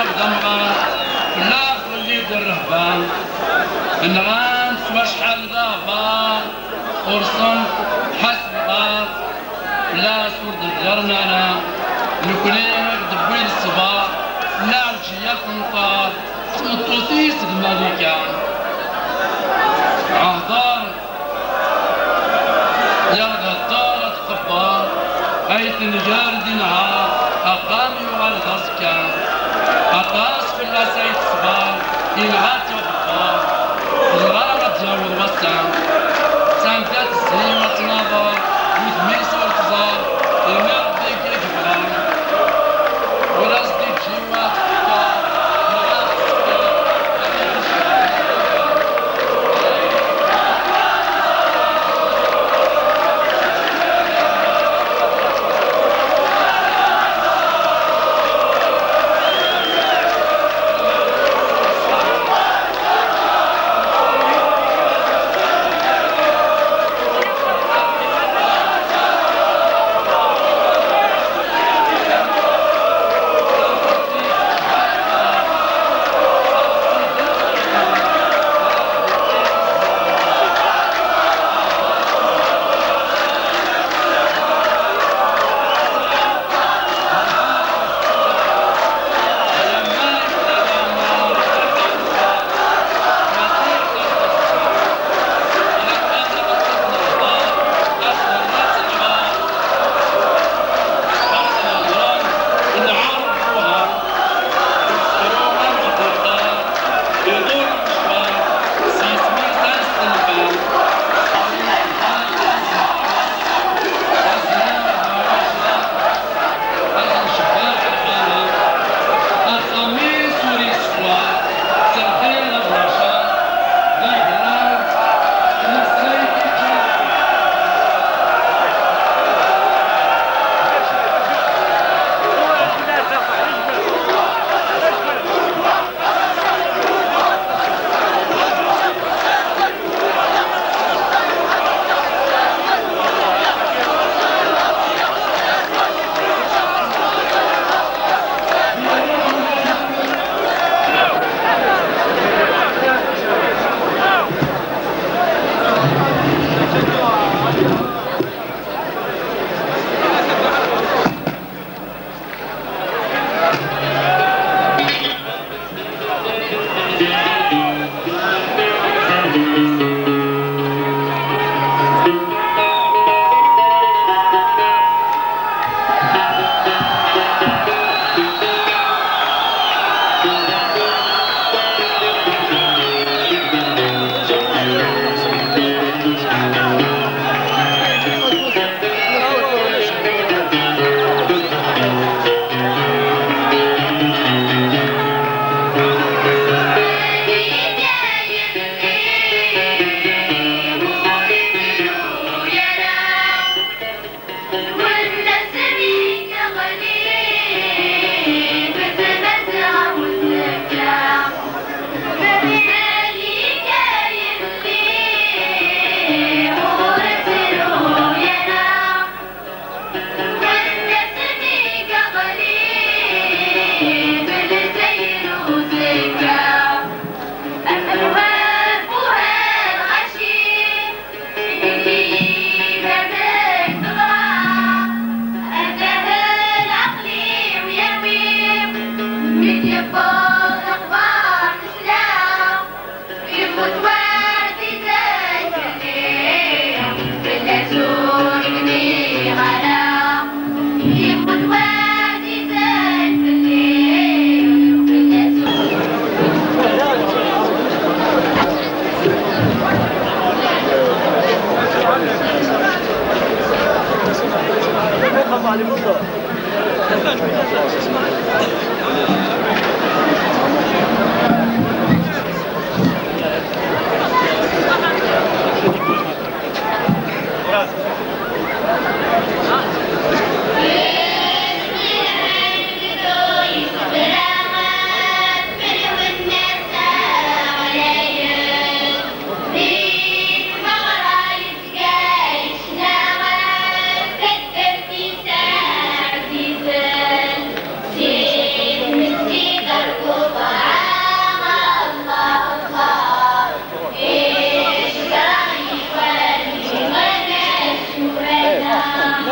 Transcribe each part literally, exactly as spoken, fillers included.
D amɣar, fell-aɣ telli-d rrehba, nɣan s wacḥal d aɣbar, ur sen-ḥasbeɣ ara, fell-as ur d-ḍhiren ara, nekni i ɣ-d-wwin ṣṣber, Ɛelǧiya Tenṭer, d tmeṭṭut-is d Malika. Hder, yal d hder ad tqebber, ay tenger di nnhar, axxam yuɣal d aẓekka. Aṭas fell-as ay teṣber, yenɣa-tt uɣebbar, teẓra ad d-yaweḍ wass-a. Sanda tezzi ad tnaḍer, udem-is ur tẓer, imi Rebbi i yebɣa. Ur as-d-iǧǧi waḥed.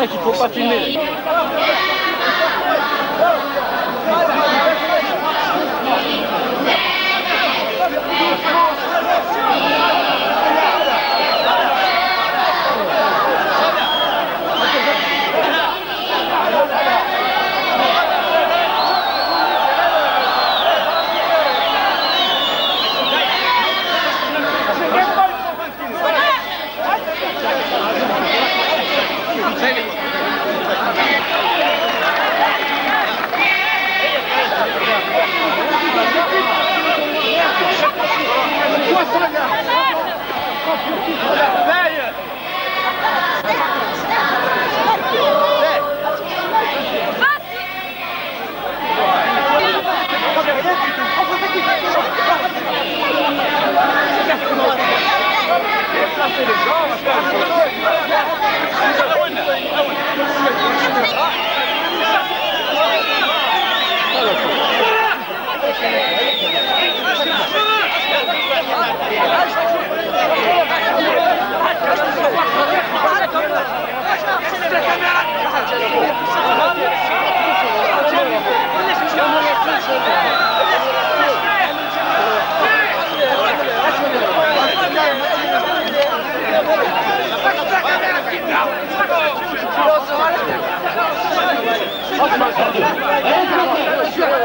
Il faut pas filmer.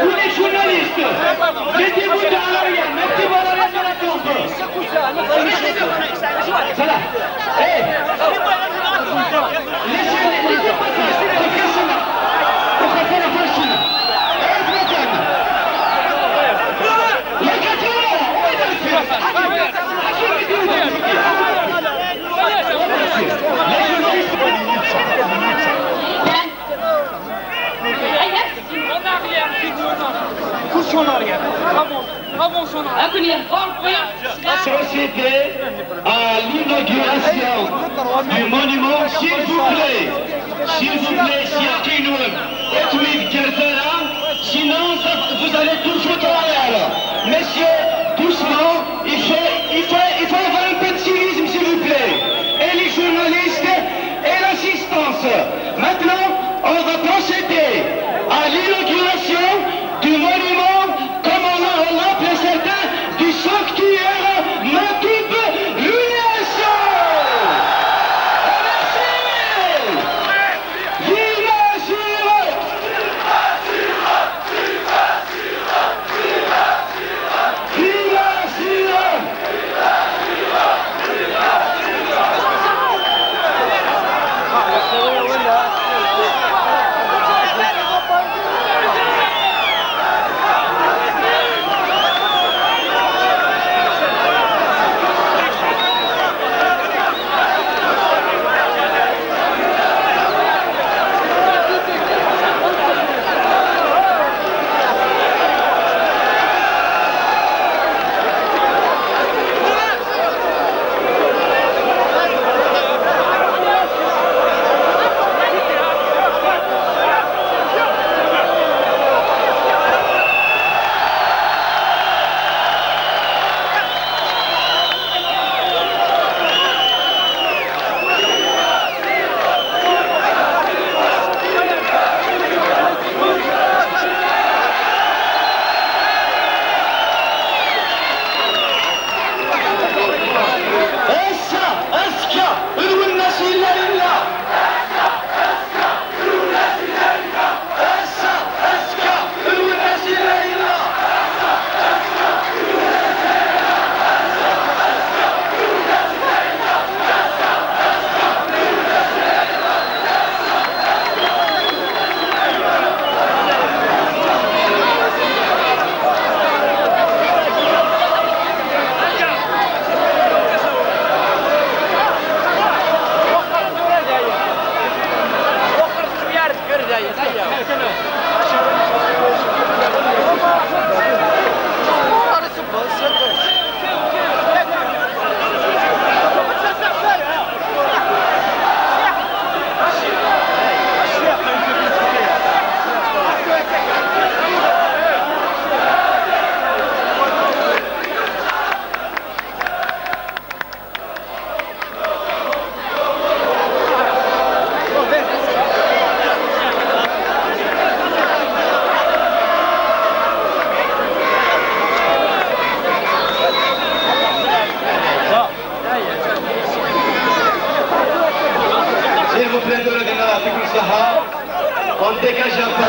Tous les journalistes, mettez-vous dans l'arrière, mettez-vous à l'arrière de la tombe. Voilà. Hey. Laissez, laissez passer. En arrière, Couche en arrière. Avance, avance en arrière. Société, à l'inauguration du monument, s'il vous plaît, s'il vous plaît, si يقينون, sinon vous allez tout foutre en l'air. Messieurs, doucement, il faut, il faut, il faut avoir un peu de civisme, s'il vous plaît. Et les journalistes, et l'assistance. Maintenant, on va procéder à l'inauguration du monument, comme on l'a, on l'a appelé certains, du sanctuaire Matoub Lounès. Merci. Vive la Chine. Ass-a, azekka, Lwennas yella, yella. Ass-a, azekka, Lwennas yella, yella. On dégage un peu.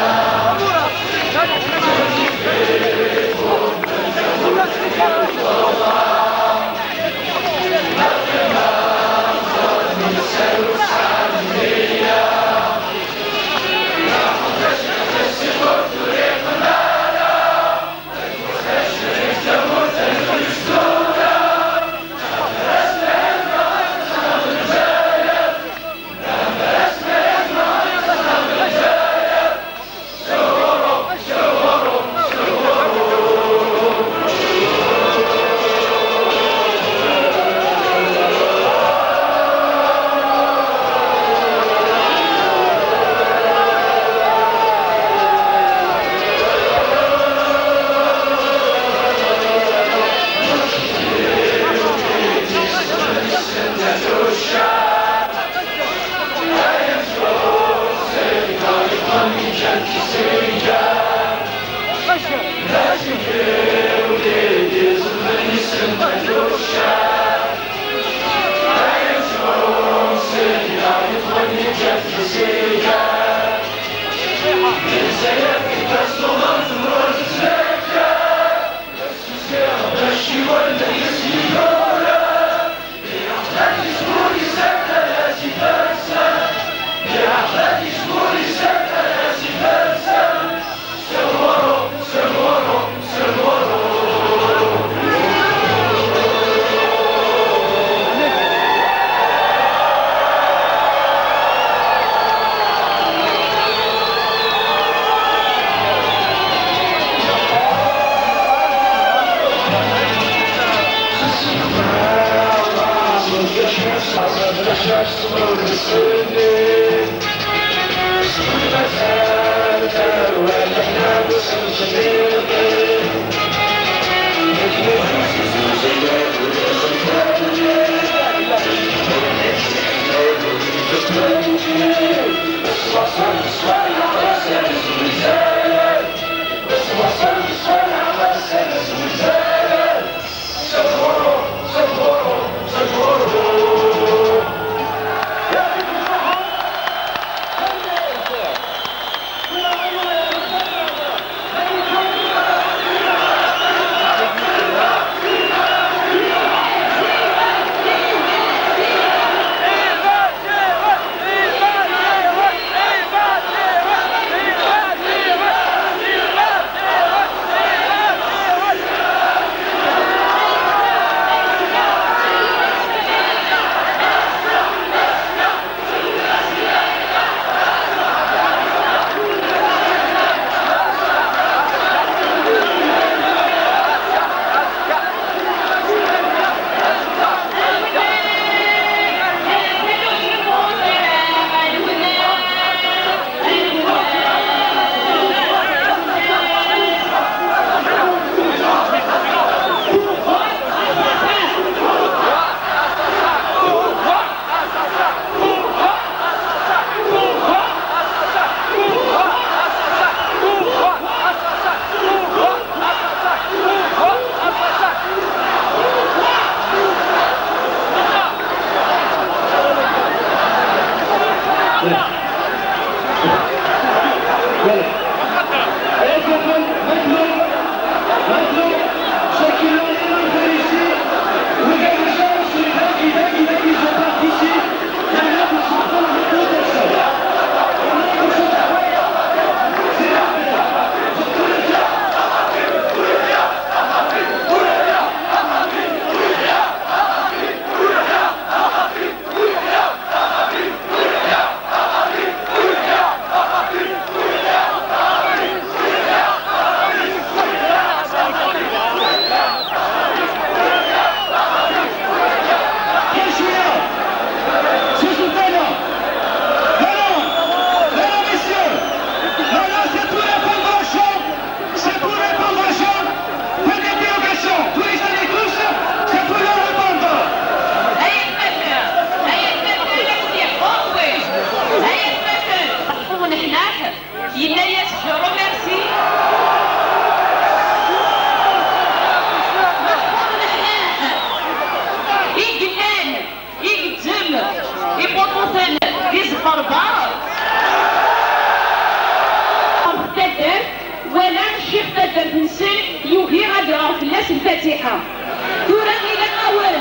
Tura ilaq-awen,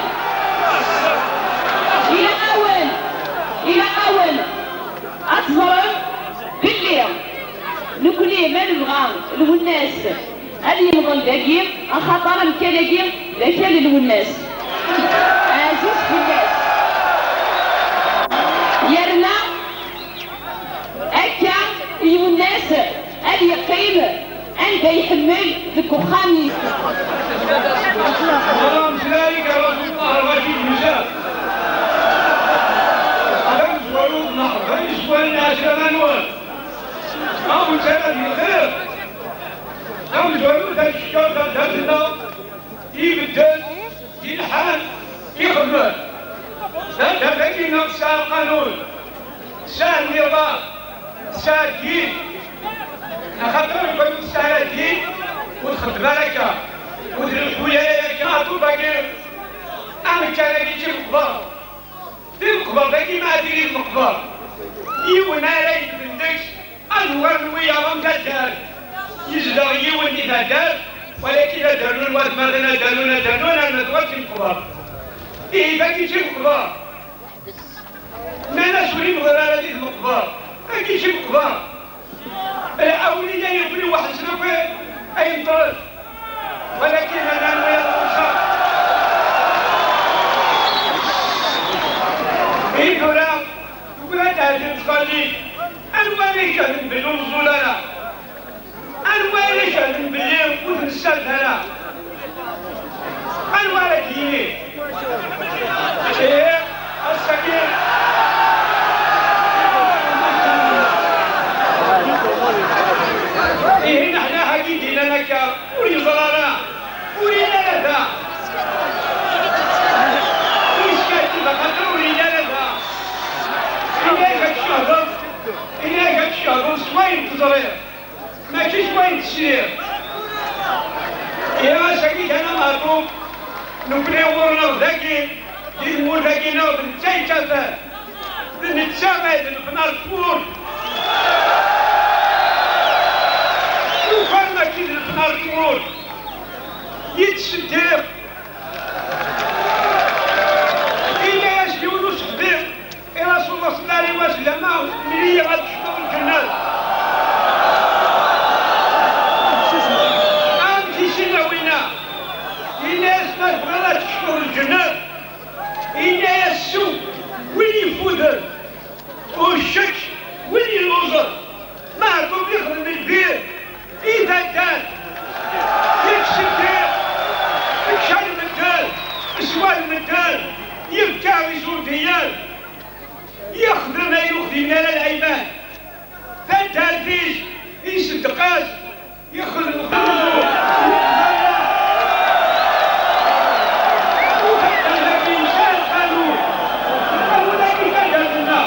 ilaq-awen, ilaq-awen ad teẓrem belli nekkni ma nebɣa Lwennas ad yemḍel dagi, axaṭer amkan-agi d akal n Lwennas. Ɛziz fell-as. Yerna akka Lwennas ad yeqqim anda iḥemmel deg uxxam-is. Ameslay i yerẓen Ṭaher Racid Mzab. Ad amezwaru d-neḥḍer izwaren n ɛecra manwan. Aw nettarra di lxir. Amezwaru d ackeččar taddart-nneɣ i ibedden, i lḥan, i xedmen. Taddart-agi-nneɣ tesɛa lqanun, tesɛa nniḍam, tesɛa ddin. Axaṭer ur tesɛi ara ddin, ur txeddem ara akka, ur tleḥḥu ara akka. Aṭub-agi, amekkan-agi d timeqbert. Di lmeqbert-agi ma ad tili lmeqbert, yiwen ara yedben deg-s, ad uɣalen wiyaḍ am taddart. Yezdeɣ yiwen di taddart, walakin ad d-rnun watmaten, ad d-rnun, ad d-rnun, arma tuɣal d timeqbert. Ihi, dagi d timeqbert. Nnan-as ur yemḍil ara di tmeqbert. Agi d timeqbert. Awliya yewwi waḥed s akk ay neṭṭel. Walakin aman wiyaḍ ur nṣaḥ. I tura, tewwi ad tɛeddi tqallit. Anwa ara ijehden belli ur neẓẓul ara? Anwa ara ijehden belli ur t-nessared ara? Anwa ara d-yini? Ih, ass-agi. Ihi neḥna ḥagi d-yennan akka, ur yeẓra ara, ur yelli ara da. Ur yeskaddeb axaṭer ur yelli ara da. Ini-ak ad tcehdeḍ, ini-ak ad tcehdeḍ s wayen teẓriḍ. Mačči s wayen tesliḍ. Ihi ass-agi kan a Meɛṭub, nekkni ɣur-neɣ dagi, di tmurt-agi-nneɣ d netta yettafan. D netta ay d lefnar n tmurt. Lukan mačči d lefnar n tmurt, yettseddiq. Ini-as yiwen usexdem. I Rasul Llah صلى الله عليه وسلم, mel-iyi ad kecmeɣ lǧennet. Amek i s-yenna winna? Yenna-yas, ma tebɣiḍ ad tkecmeḍ lǧennet, yenna-yas, sew win yeffuden, u kečč win yelluẓen. Meɛṭub yexdem lbir i taddart, yekkes lbir, ččan medden, swan medden, yefka isurdiyen, yexdem ayen ur xdimen ara lɛibad. Taddart-is, iṣeddeq-as, yexdem lxedma. Ur nesɛi ara lqanun. Lqanun-agi d taddart-nneɣ.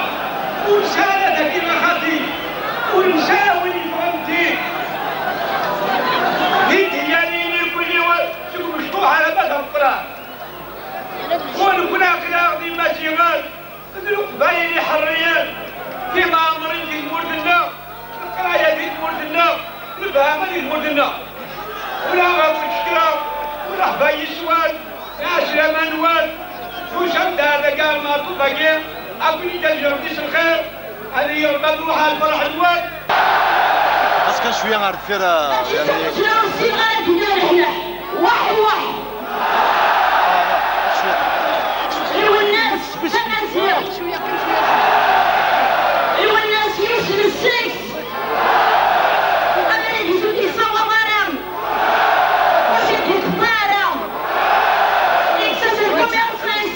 Ur nesɛi ara dagi axaṭi. Ur nesɛi ara win yeffɣen din. Di ddiyana-nni kulli seg umecṭuḥ arma d ameqqran. Ur nekkni aql-aɣ d Imaziɣen, d Leqbayel iḥerriyen, timɛemmrin di tmurt-nneɣ, leqraya di tmurt-nneɣ, lebhama di tmurt-nneɣ. Ula ɣef tteckraɣ, ula ḥba yeswan, ɛecra manwan, tusam-d ar dagi ar Meɛṭub-agi, ad ken-id-aǧreɣ di s lxir, ad iyi Rebbi ad ruḥ ar lferḥ-nwen. Ɣas kan cwiya ar deffir, ah, yani. Ur ssineɣ ara d-nniɣ leḥleḥ. Waḥ, waḥ. Lwennas d amaziɣ. Lwennas yusem seg-s. Abrid-is ur t-yessawaḍ ara. Ur s-id-yeqḍa ara. Yekkes-as lkumirs-is.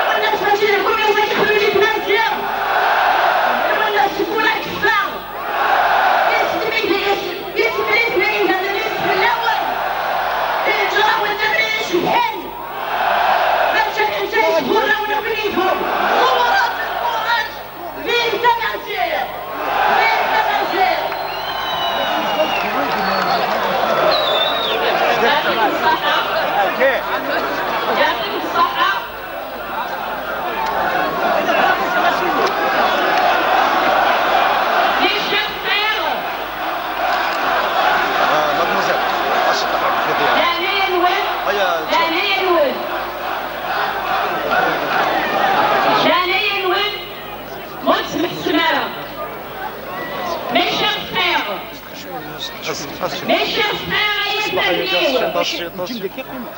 Lwennas mačči d lkumirs ad yexdem di tmaziɣt. Lwennas seg ula keffa. Yesmekti, yes-, yesmekti, yesmekti fell-awen. Mes chers frères et sœurs,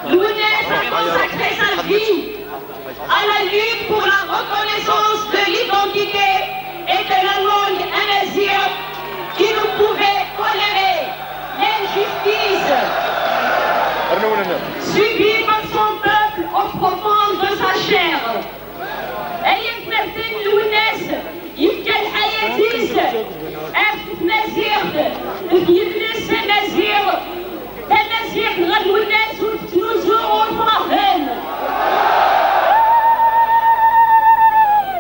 Lewnes a consacré sa vie à la lutte pour la reconnaissance de l'identité et de la langue amazigh, qui ne pouvait tolérer l'injustice subie par son peuple au profond de sa chair. Ay atmaten, Lwennas yefka lḥayat-is ɣef tmaziɣt, deg yidles amaziɣ. Tamaziɣt ɣer Lwennas ur tettnuzu, ur trahen.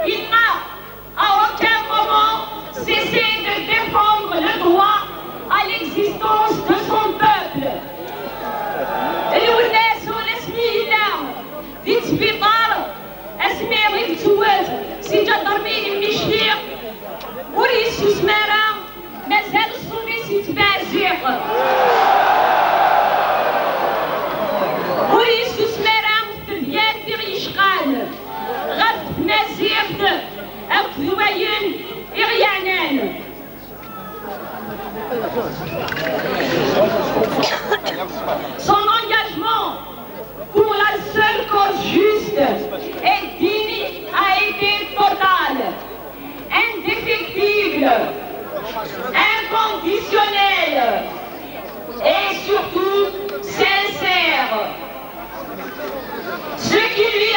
Il n'a à aucun moment cessé de défendre le droit à l'existence de son peuple. Lwennas ur asmi yella di ttbiṭar, asmi i yettwet si ǧadarmiyin n Micli, ur yessusem ara, mazal ṣṣut-is yettbeɛziq. Ur yessusem ara f tedyant i ɣ-yecqan ɣef tmaziɣt akked wayen i ɣ-yeɛnan. Son engagement pour la seule cause juste et digne a été total, indéfectible, inconditionnel et surtout sincère. Ce qui lui a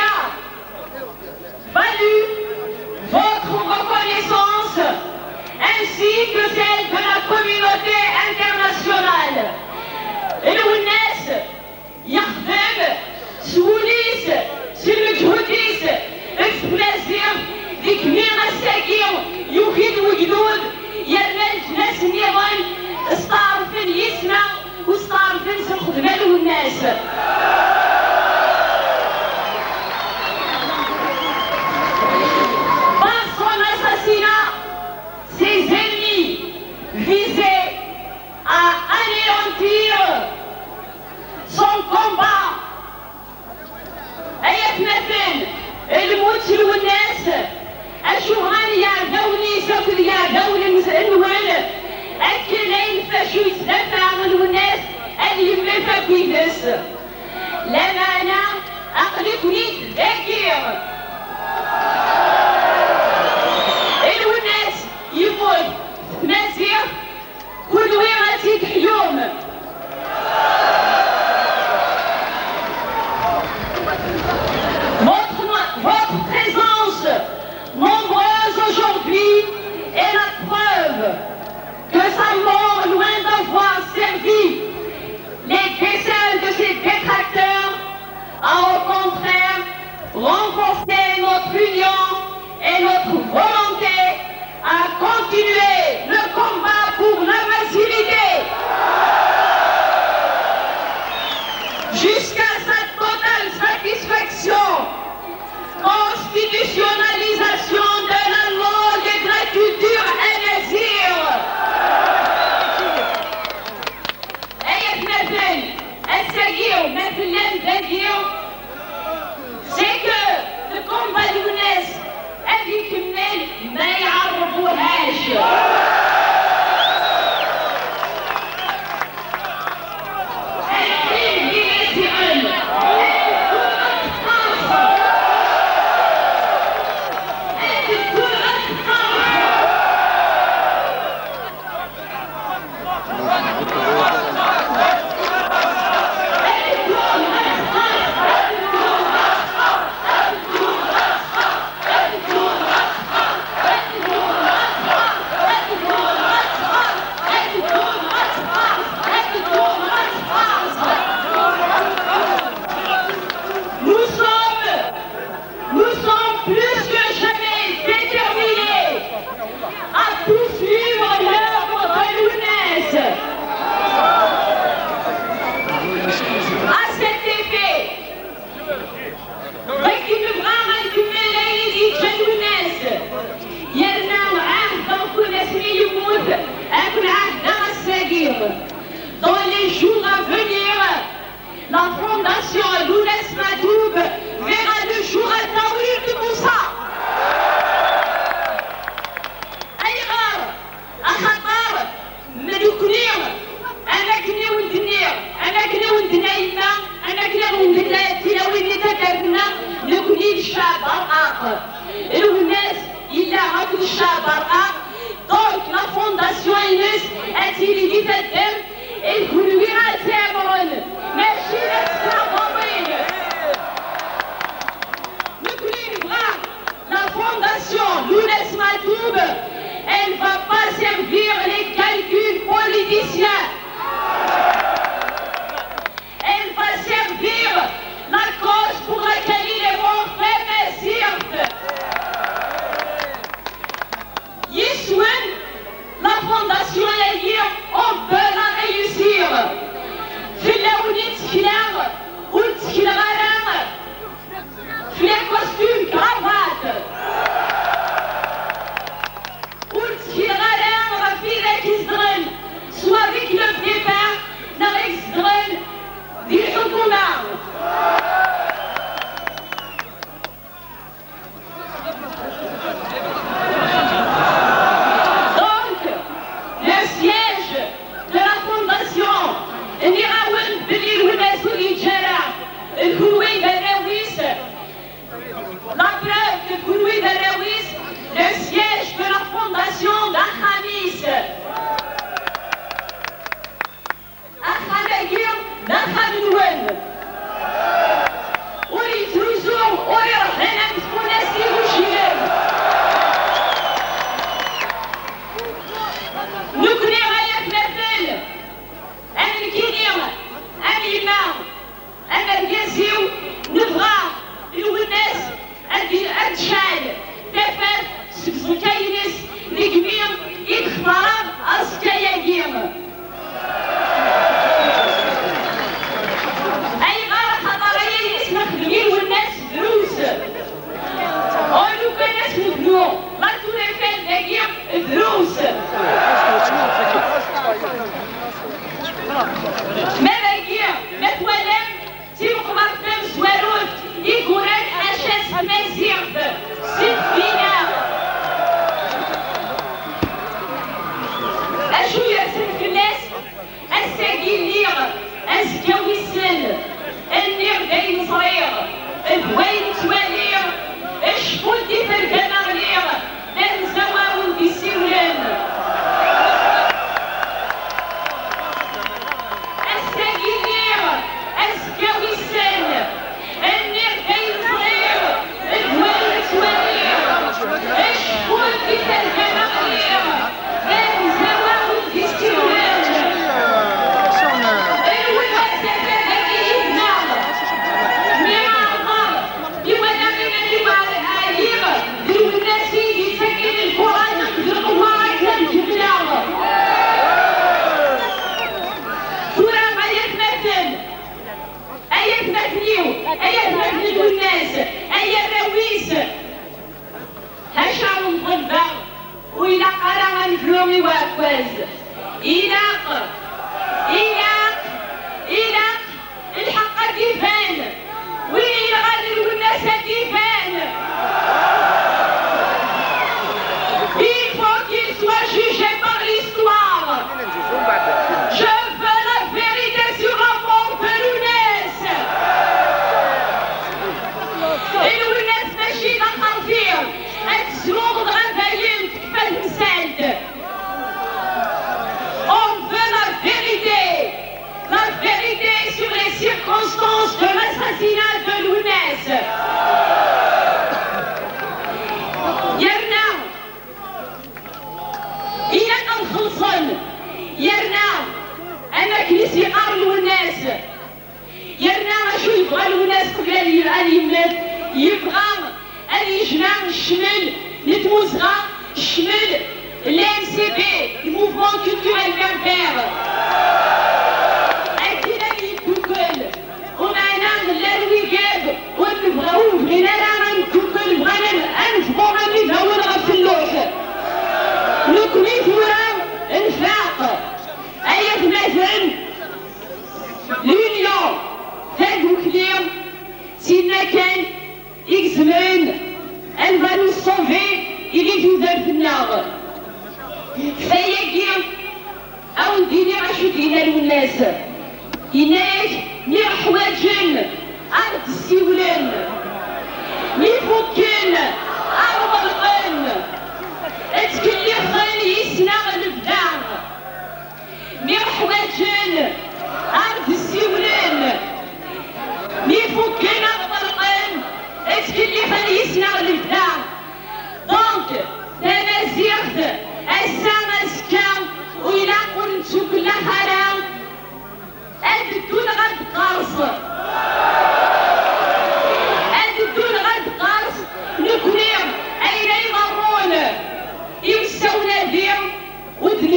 valu votre reconnaissance ainsi que celle de la communauté internationale. Lwennas yexdem s wul-is, s lmeǧhud-is, deg tmaziɣt, degmi ass-agi yuki-d wegdud, yerna leǧnas nniḍen steɛṛfen yis-neɣ, u steɛṛfen s lxedma n Lwennas. Par son assassinat, ses ennemis visaient à anéantir son combat. Ay atmaten, lmut n Lwennas, acuɣer iɛdawen-is akked yiɛdawen-nwen akken ayen facu yettdafaɛ n Lwennas ad yemmut akk yid-s? Lameɛna aql-iken-id dagi. Lwennas yemmut, Maziɣ, kunwi ad tt-id-teḥyum. Votre, votre présence nombreuse aujourd'hui est la preuve que sa mort, loin d'avoir servi les desseins de ses détracteurs, a au contraire renforcé notre union et notre volonté à continuer le combat pour la facilité jusqu'à sa totale satisfaction, constitutionnalisation de la langue et de la culture amazigh. Ay atmaten, ass-agi ma tellam dagi, c'est que le combat n Lwennas ad ikemmel ma iɛerreb uhac. Ad teqqim d imaziɣen. Ad teddu ad teqqers. Ad teddu ad teqqers. Nous sommes, nous sommes plus que jamais déterminés à poursuivre l'œuvre de Lwennas. À cet effet, deg tebɣa ad nkemmel ayen i d-yeǧǧa Lwennas, yerna ɛahdeɣ-ken asmi yemmut, ad ken-ɛahdeɣ ass-agi. Dans les jours à venir, la Fondation Lwennas Matoub verra le jour à Tawirt Moussa. Ayɣer? Axaṭer nekkni Ccah berra. Donc, la fondation-ines ad tili di taddart, i kunwi ad tt-iɛemren, mačči ad tt-terḍaḍin. Nekkni nebɣa la fondation Lounès Matoub, elle va pas servir les calculs politiciens. Elle va servir la cause pour laquelle il est mort Tamaziɣt. Yes-wen, la fondation-agi, on peut la réussir. Fell-awen i ttekleɣ, ur ttekleɣ ara f les costumes cravate. Ur ttkileɣ ara ɣef widak izedɣen, soit avec le départ, neɣ i izedɣen di lḥukuma. Donc, le siège de la fondation, nniɣ-awen belli Lwennas ur yeǧǧi ara, d kunwi d arraw-is. La preuve que kunwi d arraw-is, le siège de la fondation d axxam-is. Axxam-agi d axxam-nwen. Ur yettruzu, ur iṛehhen am tfunast igujilen. Nekkni ay atmaten, am nekkini, am yemma, am argaz-iw, nebɣa Lwennas ad, ad d-tecɛel tafat seg uẓekka-ines, deg mi i d-xtareɣ aẓekka-agi. Ayɣer? Axaṭer aya-ines nexdem i Lwennas drus. Oh, lukan ad s-nebnu la Tour Eiffel dagi drus. Ma dagi, ma twalam, d timeqbert tamezwarut i yuran H S Tmaziɣt si Tbina. Acu yersen fell-as? Ass-agi lliɣ, azekka wissen. Nniɣ d ayen ẓriɣ, d wayen ttwaliɣ, cfu-d i tergama ɣliɣ, d anzaw a wen-d-isiwlen. Ass-agi lliɣ, azekka wissen. Nniɣ d ayen ẓriɣ, d wayen ttwaliɣ, cfu-d i tergama ɣliɣ, d anzaw a wen-d-isiwlen. Lwennas atan dagi yid-neɣ. Mi ɛerḍeɣ, iwala iman-iw ɛyiɣ, d Lwennas i yi-d-yettaken lkuṛaj akked lqewwa akka ad kemmleɣ. Tura ay atmaten, ay atmaten-iw, ay atmaten n Lwennas, ay arraw-is. Haca ur nḍelbeɣ, ur ilaq ara ad nebru i uɛekkaz. Ilaq, ilaq, ilaq lḥeqq ad d-iban. Win yenɣan Lwennas ad d-iban. Il faut qu'il soit jugé par l'histoire. Je veux la vérité sur la mort de Lwennas. Lwennas mačči d axerfi. Ad tezruɣ dɣa dayen tekfa temsalt. On veut la vérité. La vérité sur les circonstances de l'assassinat de Lwennas. Yerna ilaq ad xellṣen. Yerna am akken i s-yeqqar Lwennas. Yerna acu yebɣa Lwennas qbel ad y-, ad yemmet? Yebɣa ad yejmeɛ ccmel n tmuzɣa, ccmel n la M C B, le Mouvement Culturel Berbère. Akken ad yeddukel, umeɛna llan wigad ur nebɣa, ur bɣin ara ad neddukel, bɣan ad, ad nefḍu am ibawen ɣef lluḥ. Nekni tura nfaq. Ay atmaten, l'union, tadukli, d tinna kan i izemren ad va nous sauver i di tudert-nneɣ. Ɣef wayagi, a wen-d-iniɣ acu d-yenna Lwennas. Yenna-yak, mi ḥwaǧen, a ɣ-d-ssiwlen. Mi fukken, a ɣ-ḍelben.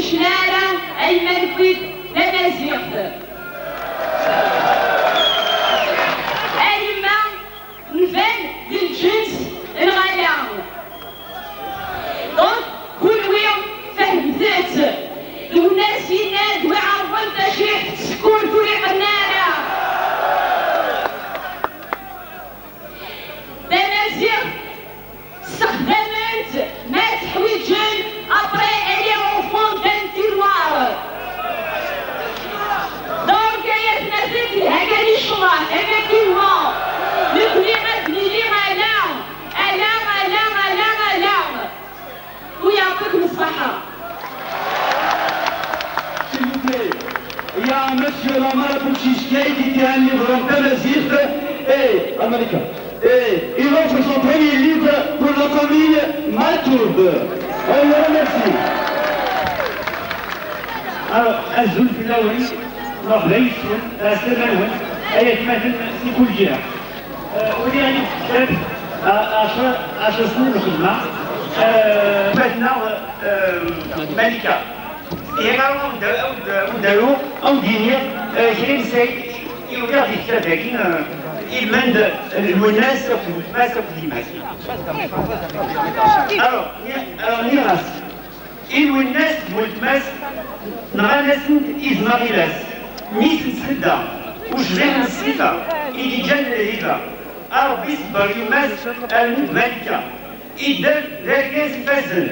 Ur ara a yemma nekk-id d tamaziɣt. A yemma nban d lǧens neɣ ala. Donc, kunwi fehmet-tt. Lwennas yenna-d: "Wi ɛerḍen tacriḥt tsekkurt ur iqenna ara." Tamaziɣt ssexdamen-tt ma tteḥwiǧen, après elle est au fond d'un tiroir. Donc ay atmaten, haka i ccḍeḥ, haka i yella. Nekni ad nili ala, ala, ala, ala, ala. ويعطيكم الصحة. S'il vous plaît, il y a un monsieur Lamar Bouchiche qui a édité un livre en tamazight et, America, et il offre son premier livre pour la famille Matoub. On le remercie. Alors, azul fell-awen, merḥba yes-wen, ɛeslama-nwen, ay atmaten si kul ǧiha. Ur iɣli deg tektabt, a-, ɛecra, ɛecra snin n lxedma. Eh, ma tenna, eh, Malika, ihi ara awen-d-, awen-d-, awen-d-aruɣ, awen-d-iniɣ, eh, kra n ssayed i uriɣ di tektabt-agi, eh, ilmend Lwennas akked weltma-s akked yemma-s. Alors, ni-, alors, nniɣ-as, I Lwennas d weltma-s nɣan-asen-d izem aɣilas, mmi-s n tsedda, ucbiḥ n ṣṣifa i d-iǧǧan lhiba. A Ṛebbi ṣebber yemma-s, rnu-d Malika. Idder d argaz ifazen,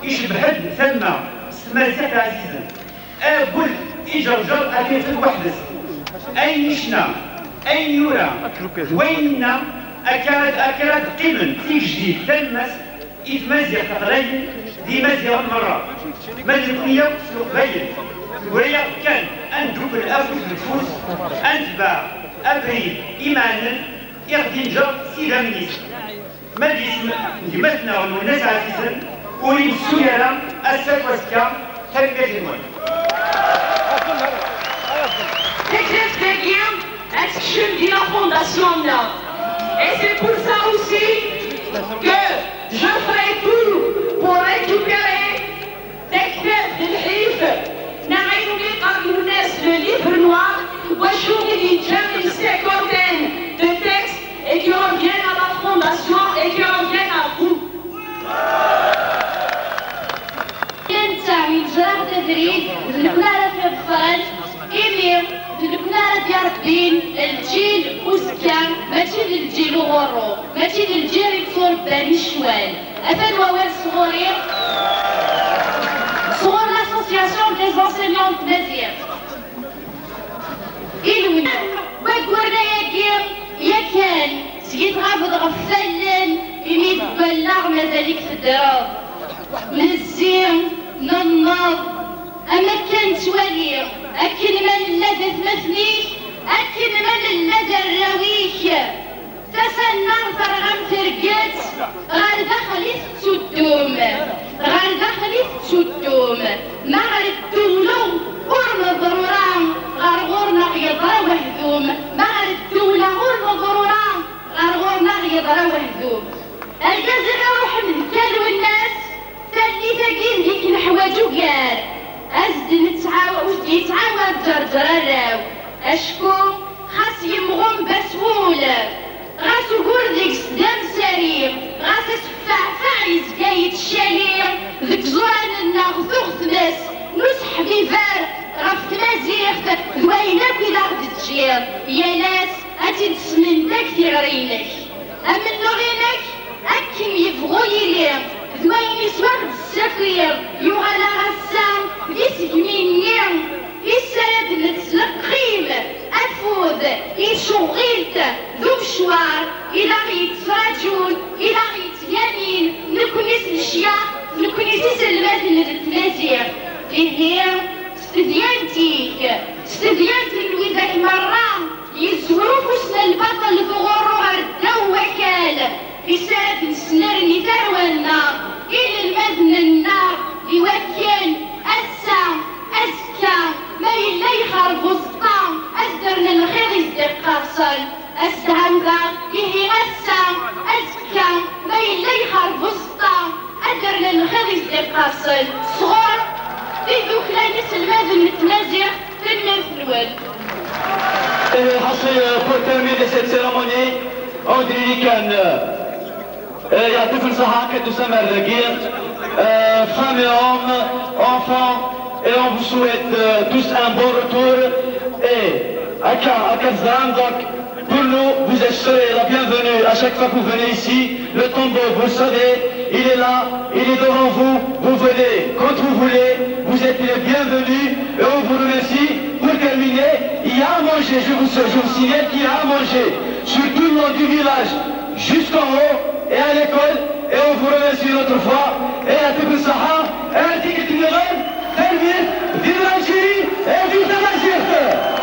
icebbeḥ-d tama s tmaziɣt ɛzizen. Ayyur iǧerǧer ad t-yaf weḥd-s. Ayen yecna, ayen yura, d wayen yenna, akka ara, akka ara d-qqimen d tigejdit talemmast i tmaziɣt aqlayen d Imaziɣen merra. Ma d nekkni akk s Leqbayel, teggra-yaɣ-d kan ad ndukkel afus deg ufus, ad netbeɛ abrid imeɛnen i ɣ-d-inǧer s idammen-is. Ma d isem n gma-tneɣ Lwennas Ɛzizen, ur imessuy ara ass-a d wazekka. Tanemmirt-nwen. Taktabt-agi ad tekcem di la fondation-nneɣ. Et c'est pour ça aussi que je ferai tout pour récupérer taktabt n lḥif, neɣ ayen umi qqaren Lwennas le livre noir, wacu i d-yeǧǧa une cinquantaine de textes et qui reviennent à la fondation et qui reviennent à vous. Netta yeǧra-ɣ-d abrid, d nekkni ara t-iḍefren, imi d nekkni ara d-irebbin lǧil uzekka, mačči d lǧil uɣurru, mačči d lǧil yetturebban i ccwal. Atan wawal sɣur-i, sɣur l'Association des enseignants de tmaziɣt. I Lwennas, waggur-nni-agi yakan, seg i tɣabeḍ ɣef wallen, imi deg wallaɣ mazal-ik teddreḍ. Nezzi, nenneḍ, am akken nettwali, akken ma nella d atmaten-ik, akken ma nella d arraw-ik. Tasa-nneɣ terɣa am terget, ɣer daxel i tettuddum, ɣer daxel i tettuddum. Ma ɣer ddewla ur neḍrura, ɣer ɣur-neɣ yeḍra wehdum. Ma ɣer ddewla ur neḍrura, ɣer ɣur-neɣ yeḍra wehdum. Argaz i ɣ-iruḥen deg Lwennas, tallit-agi deg-k neḥwaǧ ugar. As-d nettɛaw-, ur s-d-yettɛawad ǧerǧer arraw. Acku xas yemɣumbas wul, ɣas ugur deg-s d amsari, ɣas asfeɛfeɛ yezga yettcali, deg iẓuran-nneɣ tuɣ tmes n useḥbiber ɣef tmaziɣt d wayen akk i d aɣ-d-teǧǧiḍ. Yal ass ad tt-id-tesmendag tiɣri-inek. Amennuɣ-inek akken yebɣu yili, d wayen i s waɣ-d-tessakiḍ, yuɣal-aɣ ass-a d isegmi-nni i ssaraden nettleqqim afud i tceɣɣilt d umecwar i d aɣ-yettraǧun, i d aɣ-yettganin, nekkni s lecyax, nekkni s iselmaden n tmaziɣt. Ihi, s tedyant-ik, s tedyant n widak merra, yezwer ufus n lbaṭel d uɣurru ɣer ddaw wakal, i s ara d-nesnerni tarwa-nneɣ, inelmaden-nneɣ, iwakken ass-a, azekka, ma yella yexreb uẓeṭṭa, ad s-d-rren lxiḍ i s-d-iqqerṣen. Ad s-d-ɛawdeɣ, ihi ass-a, azekka, ma yella yexreb uẓeṭṭa, ad d-rren lxiḍ i s-d-iqqerṣen. Sɣur, di Iselmaden n tmaziɣt, tanemmirt-nwen. Et Hasil, euh, pour terminer cette cérémonie, on dirait qu'un, euh, euh, il y a tout ça, que tout ça, euh, femmes et hommes, enfants, et on vous souhaite, euh, tous un bon retour. Et, à Ka-, à Kazan, donc, pour nous, vous êtes la bienvenue. À chaque fois que vous venez ici, le tombeau, vous le savez, il est là, il est devant vous. Vous venez quand vous voulez, vous êtes les bienvenus et on vous remercie. Pour terminer, il y a à manger. Je vous, je vous signale qu'il y a à manger sur tout le long du village, jusqu'en haut, et à l'école. Et on vous remercie une autre fois. Et à Tibissaha, et à Tibissaha. Vive l'Algérie et vive la Mazette.